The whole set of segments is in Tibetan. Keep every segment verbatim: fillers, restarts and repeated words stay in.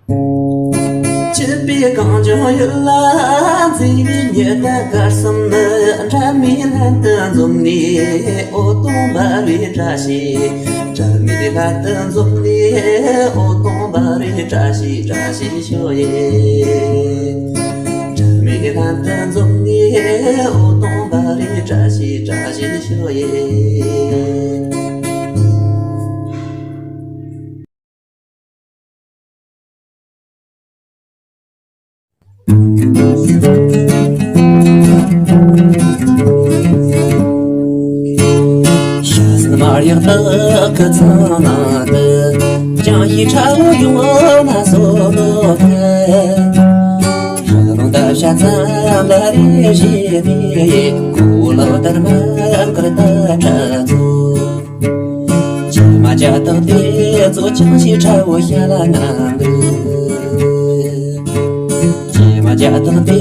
སྐྱིད་པའི་གངས་ལྗོངས་ཡུལ་ལ་འཛེགས་པའི་ཉི་ཟླ་སྐར་གསུམ་ནི། འདྲ་མིན་ལྷན་དུ་འཛོམས་ནས་འོད་སྟོང་འབར་བའི་བཀྲ་ཤིས། འདྲ་མིན་ལྷན་དུ་འཛོམས་ནས་འོད་སྟོང་འབར་བའི་བཀྲ་ཤིས། བཀྲ་ཤིས་ཤོག་ཡེ། འདྲ་མིན་ལྷན་དུ་འཛོམས་ནས་འོད་སྟོང་འབར་བའི་བཀྲ་ཤིས། བཀྲ་ཤིས་ཤོག་ཡེ། ཤ་ཟན་མར་ཡག་དག་གི་ཚང་ནང་དུ། ཅང་ཤེས་ཁྲ་བོ་ཡོང་ན་སོ་ནོ་ཐལ། རི་ལུང་འདབ་བྱ་ཙམ་ལ་རེ་བཞིན་ནི། གོ་ལོ་དར་མ་དཀར་ད་ཁྲ་ཚོ། ཁྱི་མ་ཇ་དང་དེ་ཚོ་ཅང་ཤེས་ཁྲ་བོ་ཤ་ལ་ང་འདུག་ཁྱི་མ་ཇ་དང་དེ་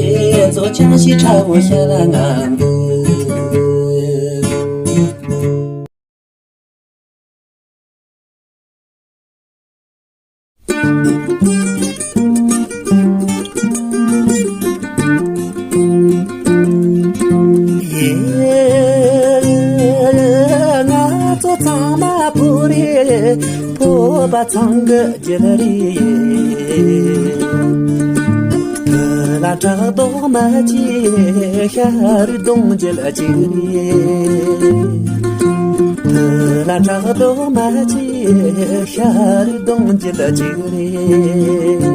ཚོ་ཅང་ཤེས་ཁྲ་བོ་ཤ་ལ་ང་འདུག་ང་ཚོ་ཚང་མ་བོད་རེད། བོད་པ་ཚང་གི་རྒྱུད་རེད། བོད་ལ་ཕྲག་དོག་མ་བྱེད། ཤ་རུས་གདུང་རྒྱུད་གཅིག་རེད། བོད་ལ་ཕྲག་དོག་མ་བྱེད། ཤ་རུས་གདུང་རྒྱུད་གཅིག་རེད།